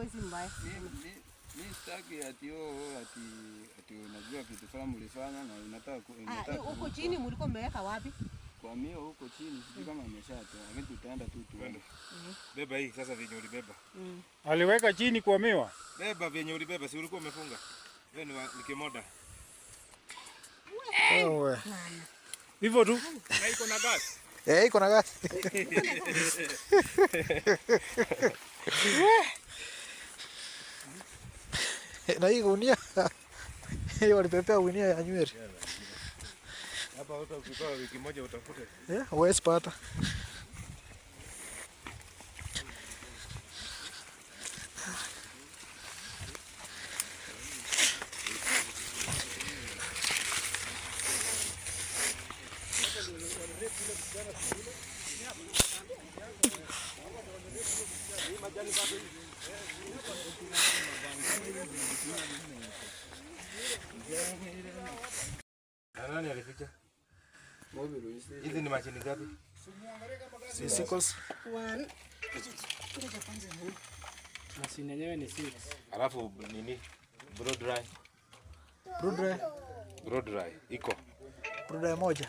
Wewe si mbaya. Mimi sitaki ati ati unajua kitu fulani ulifanya na unataka unataka. Huko chini mlikuwa mmeweka wapi? Kwa mio huko chini sijui kama ameshatoa, lakini tutaenda tu tuone. Beba hii sasa vyenye ulibeba. Aliweka chini kwa miwa. Beba vyenye ulibeba, si ulikuwa umefunga. Wewe ni kimoda. Wewe. Hivyo tu. Na iko na gas. Eh, iko na gas. Na hii gunia. Hiyo walipepea gunia ya nywele. Hapa hata ukipewa wiki moja utafute. Eh, huwezi pata. Nani alificha? Hizi ni mashini ngapi? Six. 1. Mashini yenyewe ni 6. Alafu nini? Blow dry. Blow dry. Blow dry iko. Blow dry moja.